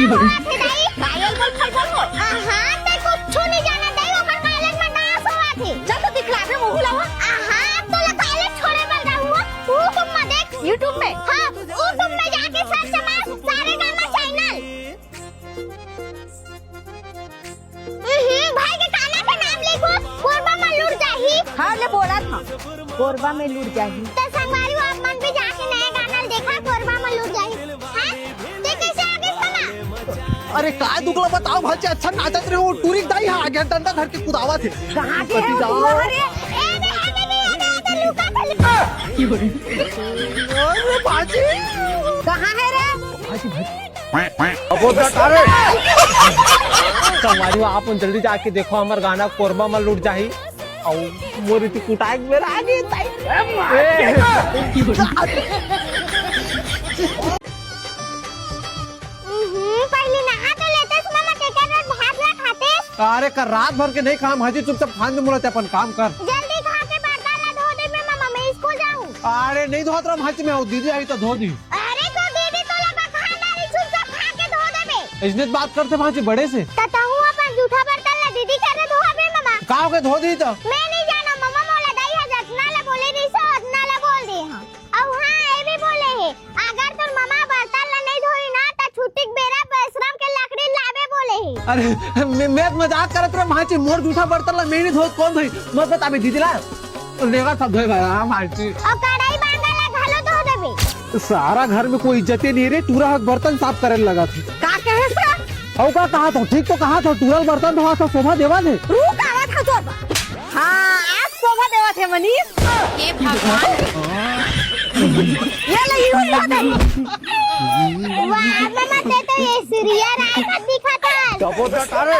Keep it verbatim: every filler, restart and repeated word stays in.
होवत हे दाई? कायल बोल, फल बोल हो। आहा, ते कुछु नहीं जाना दाई, ओकर कॉलेज में डांस होवत हे। चल तो दिखलाबे मुंह ला। आहा, तोला कॉलेज छोड़े बर जाहूं, YouTube में देख। YouTube में? हाँ, YouTube में जाके सर्च मार सारेगामा चैनल। हम्म, भाई के काना के नाम लिखो, कोरबा में लुट जाही। हाँ, ले बोला था, कोरबा में लुट जाही। तो संगवारी हो, आप मन भी जाके नया गाना देखा, कोरबा में लुट जाही। हाँ? ते कैसे आ गइस कना? अरे, काय दुख ला बताओ भांची, अच्छा नाचत रहे हो, टूरी के दाई हा आगे डंडा धर के कुदावत हे। कहाँ के हे वो जाओ। टूरा रे? ए, दे, ए, दे, दे, ए, दे, ए, दे, लुका था, लुका। अरे, भांची। कहाँ हे रे? भांची, भांची। अब वो डटा रे। संगवारी हो, आप मन जल्दी जाके देखो, हमर गाना कोरबा में लुट जाही। अउ मोर इति कुटाए के बेरा आ गे, ताई। हम्म, पहले नहा तो लेते, सुना मत, एक बार भात ला खाते। अरे, कर रात भर के नहीं काम, हाजी, चुपचाप खान दे मोला, ते अपन काम कर। जल्दी खा के बर्तन ला धो दे, मैं मम्मा, मैं स्कूल जाऊँ। अरे, नहीं धोत रहा, भांची, मैं हूँ, दीदी आई तो धो दी। अरे, तो दीदी तोला बखान डारी, चुपचाप खा के धो देबे। इसने बात करते भांची बड़े से। त तहूँ अपन जूठा बर्तन ला दीदी करे धोबे ममा। का हो गए धो दी तो? मैं नहीं जाना ममा, मोला दाई हा जतना ला बोले रहिस, ओतना ला बोल दे हाँ। अउ हाँ, ये भी बोले हे, अगर तोर ममा बर्तन ला नहीं धोई ना, त छुट्टी के बेरा बेशरम के लकड़ी लाबे बोले हे। अरे, मैं, मैं मजाक करत रहे भांची, मोर जूठा बर्तन ला मैं नहीं धोत, कौन धोई? मत बताबे दीदी ला। लेवा सब धोए भाई, हाँ, भांची। अउ कढ़ाई बांगा ला घलो धो देबे। सारा घर में कोई इज्जते नहीं रे, टूरा हक बर्तन साफ करे लगा थे। का कहे से? अउ का कहा था, ठीक तो कहा था, टूरा बर्तन धोवा था, शोभा देवा दे। रुक, आवा था तोर बा। हाँ, आज शोभा देवा थे मनीष। हे भगवान। ये ले, ये ले, ये ले। वाह, ममा, ते तो ऐश्वर्या राय का दिखा था। डबो डटा रे।